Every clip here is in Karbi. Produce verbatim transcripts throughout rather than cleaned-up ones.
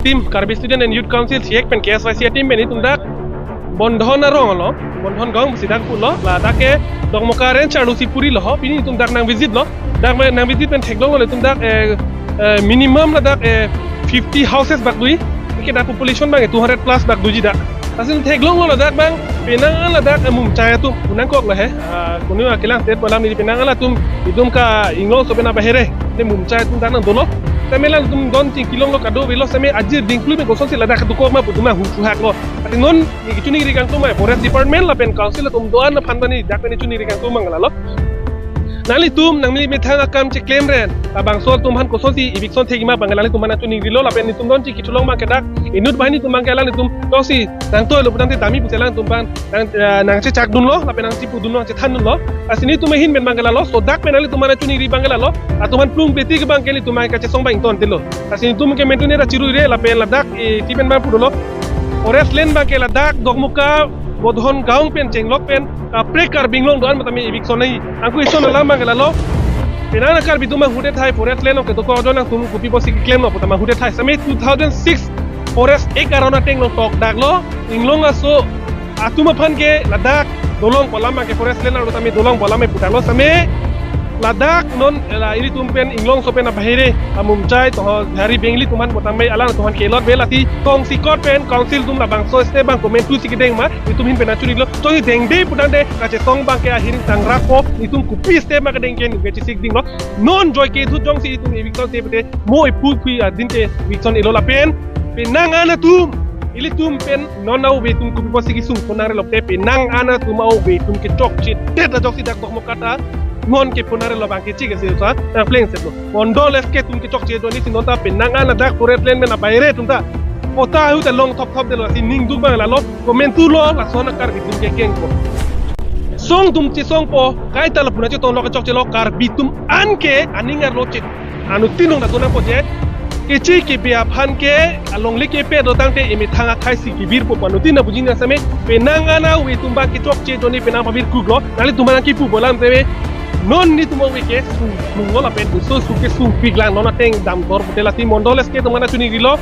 Team Karbi Student and Youth Council, CYYC pen, KSYC team pen itum dak Bondhon arong lo, Bondhon gaon pusi dak pulo, ladak ke Dokmoka range arlo si puri lo ho, pini itum dak nang visit lo, dak nang visit pen theklonglo itum dak, eh, eh, minimum ladak, eh, fifty houses bak dui, ke dak population bang, eh, two hundred plus bak duji dak. Lasi theklonglo ladak bang, penang ladak, eh, mumchai atum, punang kok lo he, ah, kunu akelang state pu alam neli penang latum, itum ka Inglongso pen abahere, de mumchai atum dak nang dolo. Tame latum don chingki longlo kadokave lo, same ajir dingklu pen kosonsi ladak dokok ma pu itum ahut suhak lo. Ati non neli kachiningri kangtung ma, Forest Department lapen Council atum do-an aphan ta neli dak pen chiningri kangtung ma lalo. Nanglitum nangli methang akam cheklem ren, labangso atum aphan kosonsi eviction thekji ma bang alanglitum aphan chiningrilo lapen itum don chingki cholong bang ke dak inut banghini atum bang ke alanglitum toksi nang toilo putangte dami pusi alanglitum aphan nang, eh, nang chechak dunlo lapen nang chipu dunlo, nang chethan dunlo. Lasi nelitum ahin pen bang ke lalo, laso dak pen nelitum aphan chiningri bang ke lalo, latum aphan plung peti ke bang ke nelitum aphan kachesong bang ingtontelo. Lasi nelitum ke mentune ra chirui re lapen ladak, eh, ti pen bang pudolo. Forest land bang ke ladak Dokmoka Bondhon gaon pen chenglok pen kaprek Karbi Anglong do-an matame eviction nai. Angku ison alam bang ke lalo. Penang Karbi atum ahut thai forest land ke dokok ajoine nangtum kopi pusi klemlo putama ahut thai. Same two thousand six Forest Act aron ateng lo tok dak lo. Inglongso atum aphan ke ladak dolong pu alam ke forest land arlo tame dolong pu alam pu dak lo same ladak non la ilitum pen Inglongso pen abahere amumchai to ho Bihari Bengali atum aphan pu tame alanglitum aphan kelot be lati tong sikot pen council atum labangso step bang komentu si kedeng ma itum ahin pen chinilo to dengde putangte kachesong bang ke ahiring tangrak po itum kopi step ma kedeng ke nungke chisik dinglo non joi ke thu jongsi itum eviction te pute mo ipu kui adin ke eviction ilo lapen penang an atum ilitum pen non ave atum kopi pusi kesung ponang relok te penang an atum ave atum kechokche det ajoksi dak Dokmoka ta non ke ponang relok bang ke chik ase sa nang pleng set lo. Mondol S K atum kechokche do ni si non ta penang an dak forest land pen abahere atum ta patta ahut ta long thop thop delo si ning duk bang lalo komentu lo lason a Karbi atum ke kengpo. Song atum chesongpo kaita lapu nang chetong lo kechokche lo Karbi atum an ke aning arlo chet. Anuttin nang datu nangpo je. Keche kebi aphan ke alongle kepe do tangte emethang akhai si kebirpo pu anuttin nang buji nang same penang an ave atum bang kechokche do ni penang pabir kuk lo. Nanglitum aphan kipu pu alam tame non nelitum ave ke sung sung lo lapen so su ke sung pik lang non ateng damdor pute lati Mondol S K atum aphan chiningrilo.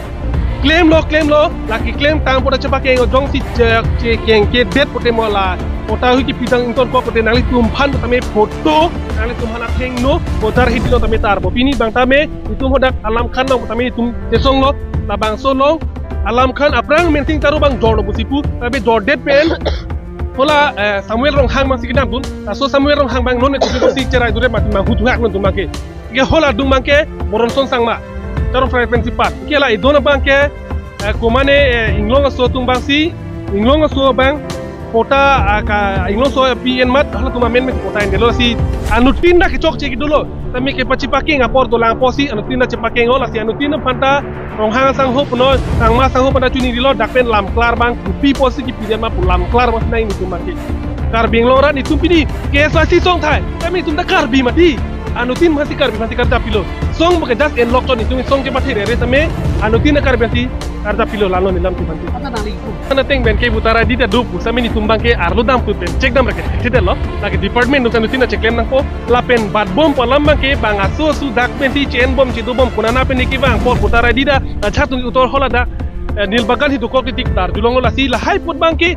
Klemlo, klemlo, lake klem tang pota chepakeng jongsi che, chekeng ke det pute mo la. Patta ahut kipidang ingtonkok pute nanglitum aphan tame photo, nanglitum aphan athengno, voter hidi lo tame tarpo. Pini bang tame, itum hadak Alam Khan along tame itum chesonglo, labangso along, Alam Khan aphrang Mensing Taro bang jorlo pusi pu, tapi jordet pen, hala, eh, Samuel Ronghang bang si kedam dun, laso Samuel Ronghang bang non itum pusi cherai dure mati ma ahut hak non atum bang ke. Ke hala adung bang ke Boronson Sangma, Taro Fry Principal. Ke la idon bang ke, eh, komane, eh, Inglongso atum bang si, Inglongso bang patta, ah, ka, Inglongso P N mat, halatum amen me patta endelo si, anuttin dak kechokche kedolo. Tame kepachepakeng apor dolang pusi, anuttin dak chepakeng lo si, anuttin aphan ta, Ronghang asangho punon, Sangma asangho aphan ta chiningrilo, dak pen lamklar bang, kopi pusi kipidam ma pu lamklar bang nang itum bang ke. Karbi Anglong arat itum pini, K S Y C song thai, tame itum ta Karbi mati. Anuttin aphan si Karbi aphan si karjap pilo. Song bang ke just enlok ton itum song ke pathi rere tame. Anuttin Karbi aphan si karjap pilo lalo nelam atum aphan si. Apa nang liku? Ana teng pen ke voter I D ta do pu same nelitum bang ke arlo dam pu pen check dam rake. Thitelo. Lake department atum anuttin cheklem nangpo. Lapen bat bom pu alam bang ke bang aso su dak pen si chen bom chido bom kunana pen ke bang po voter I D ta. Achat tung utor hala dak, eh, Nilbagan hi dokok titik tar julong lo lasi lahai put bang ke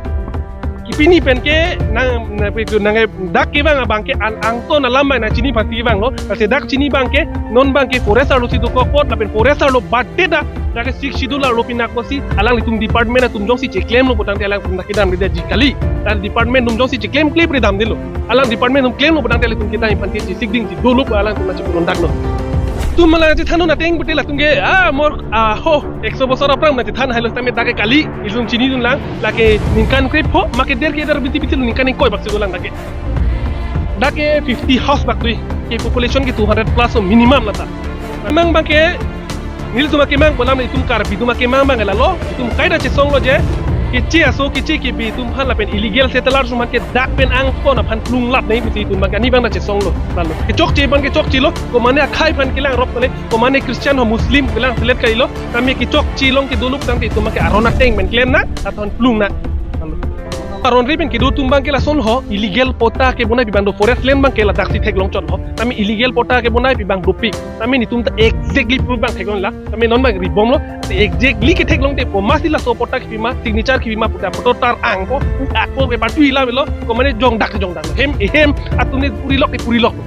ipini pen ke nang, nang, nang, dak ke bang abang ke an angton alam bang nang chini pati bang lo. Lasi dak chini bang ke non bang ke forest arlo si dokok pot lapen forest arlo bat te dak dak ke Sixth Schedule arlo pinakpo si alanglitum department atum jongsi cheklemlo putangte alangtum dak kedam rida ji kali. Dan department atum jongsi cheklem klem ridam delo. Alang department atum klemlo putangte alangtum kedam iphan ke chisik ding si dolo pu alangtum nang chipurun daklo. Itum alang chethan non ateng pute latum ke, ah, mor, ah, ho, ekso bosor aphrang nang chethan hailo tame dak ke kali, itum chinidun lang, lake ningkan krepho, ma ke der ke der biti biti ningkan ingkoi bak si dolang dak ke. Dak ke fifty house bak dui, ke population ke two hundred plus o minimum lata. Memang bang ke, nelitum akemang pu alam itum Karbi atum akemang bang ke lalo, itum kaita chesonglo je, keche aso keche kebi atum aphan lapen illegal settlers atum aphan ke dak pen angton aphan plung lap nai pusi itum bang ke ani bang ta chesonglo, lalo. Kechokche bang kechokchelo, komane akhai aphan kelang rop kone, komane Christian ho Muslim kelang selet kailo, tame kechokche along kedolo putangte itum bang ke aron ateng pen klem nang, athon plung nang. Lalo. Aron ri pen kedo atum abang ke lason ho, illegal patta kebonai pi abang do, forest land abang ke ladak si theklong chot ho. Tame illegal patta kebonai pi abang dopik. Tame netum ta exactly pu abang theklong la. Tame non abang ribomlo. Te exactly ketheklong te komatsi laso patta kepima, signature kepima puta poto tar angko, ako ke patui la melo, komane jongdak jongdak. Hem, hem, atum ne puri lok, puri lok.